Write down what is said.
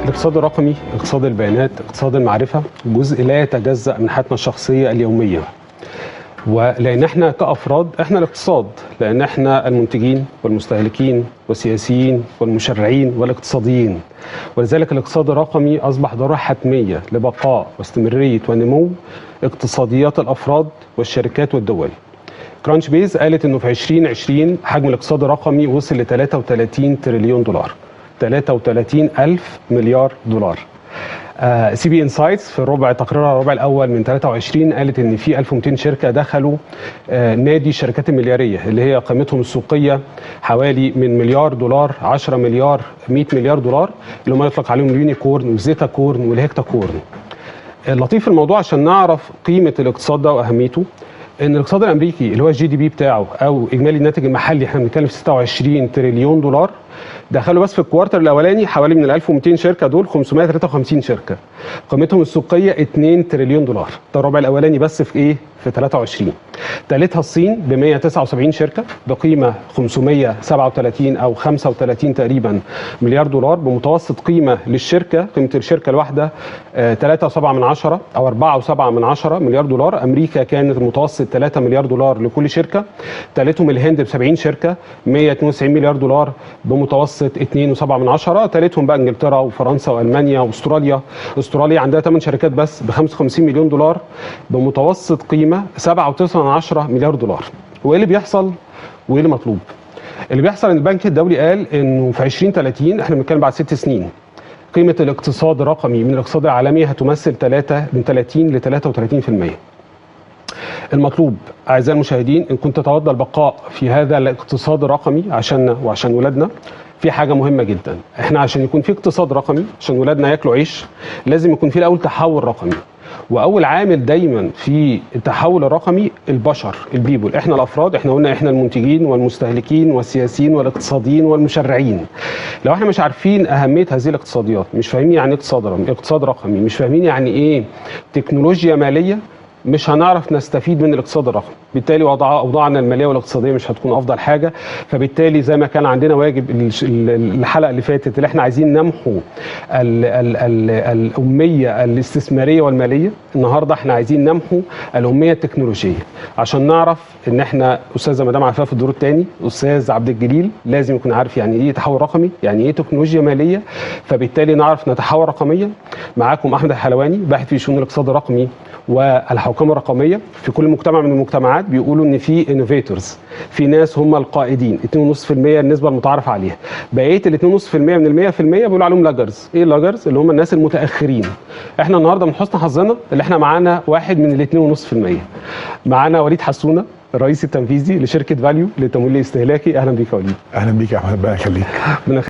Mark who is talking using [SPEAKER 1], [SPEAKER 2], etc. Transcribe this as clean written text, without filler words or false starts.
[SPEAKER 1] الاقتصاد الرقمي، اقتصاد البيانات، اقتصاد المعرفة، جزء لا يتجزأ من حياتنا الشخصية اليومية. ولأن احنا كأفراد احنا الاقتصاد، لأن احنا المنتجين والمستهلكين والسياسيين والمشرعين والاقتصاديين. ولذلك الاقتصاد الرقمي أصبح ضرورة حتمية لبقاء واستمرارية ونمو اقتصاديات الأفراد والشركات والدول. Crunchbase قالت انه في 2020 حجم الاقتصاد الرقمي وصل ل 33 تريليون دولار، 33 ألف مليار دولار. CB Insights في الربع تقريرها الربع الاول من 23 قالت ان في 1200 شركة دخلوا نادي الشركات الملياريه اللي هي قيمتهم السوقية حوالي من مليار دولار، 10 مليار، 100 مليار دولار، اللي هم يطلق عليهم ال unicorn وال zettacorn وال hectocorn. اللطيف في الموضوع عشان نعرف قيمة الاقتصاد ده واهميته، ان الاقتصاد الامريكي اللي هو ال GDP بتاعه او اجمالي الناتج المحلي، احنا بنتكلم في 26 تريليون دولار، دخلوا بس في ال quarter الاولاني حوالي من ال 1200 شركة دول 553 شركة قيمتهم السوقية 2 تريليون دولار. ده الربع الاولاني بس في ايه؟ في 23. ثالثها الصين ب 179 شركة بقيمة 537 او 35 تقريبا مليار دولار، بمتوسط قيمة للشركة، قيمة الشركة الواحدة 3.7 او 4.7 مليار دولار. امريكا كانت المتوسط 3 مليار دولار لكل شركة. ثالثهم الهند ب 70 شركة 192 مليار دولار بمتوسط 2.7. ثالثهم بقى انجلترا وفرنسا والمانيا واستراليا. استراليا عندها 8 شركات بس ب 55 مليون دولار بمتوسط قيمة 7.9 مليار دولار. وايه اللي بيحصل وايه اللي مطلوب؟ اللي بيحصل ان البنك الدولي قال انه في 2030، احنا بنتكلم بعد 6 سنين، قيمة الاقتصاد الرقمي من الاقتصاد العالمي هتمثل 3 من 30 ل 33%. المطلوب اعزائي المشاهدين ان كنت تتودى البقاء في هذا الاقتصاد الرقمي عشاننا وعشان ولادنا، في حاجة مهمة جدا. احنا عشان يكون في اقتصاد رقمي، عشان ولادنا ياكلوا عيش، لازم يكون في الاول تحول رقمي. واول عامل دايما في التحول الرقمي البشر، ال people، احنا الافراد، احنا قلنا احنا المنتجين والمستهلكين والسياسيين والاقتصاديين والمشرعين. لو احنا مش عارفين اهمية هذه الاقتصاديات، مش فاهمين يعني ايه اقتصاد رقمي، اقتصاد رقمي، مش فاهمين يعني ايه تكنولوجيا ماليه، مش هنعرف نستفيد من الاقتصاد الرقمي. بالتالي اوضاعنا المالية والاقتصادية مش هتكون افضل حاجة. فبالتالي زي ما كان عندنا واجب الحلقة اللي فاتت اللي احنا عايزين نمحو ال ال ال الامية الاستثمارية والمالية، النهارده احنا عايزين نمحو الامية التكنولوجية عشان نعرف ان احنا استاذه مدام عفاف في الدور الثاني، استاذ عبد الجليل لازم يكون عارف يعني ايه تحول رقمي، يعني ايه تكنولوجيا ماليه، فبالتالي نعرف نتحول رقميا. معاكم احمد الحلواني، باحث في شؤون الاقتصاد الرقمي والحوكمه الرقمية. في كل مجتمع من المجتمعات بيقولوا ان في innovators، في ناس هم القائدين، 2.5% النسبة المتعارف عليها، بقية ال 2.5% من ال 100% بيقولوا عليهم laggards. ايه ال laggards؟ اللي هم الناس المتاخرين. احنا النهارده من حسن حظنا اللي احنا معانا واحد من ال 2.5%، معانا وليد حسونه، الرئيس التنفيذي لشركة فاليو للتمويل الاستهلاكي. اهلا بيك يا وليد.
[SPEAKER 2] اهلا بيك يا احمد، ربنا يخليك.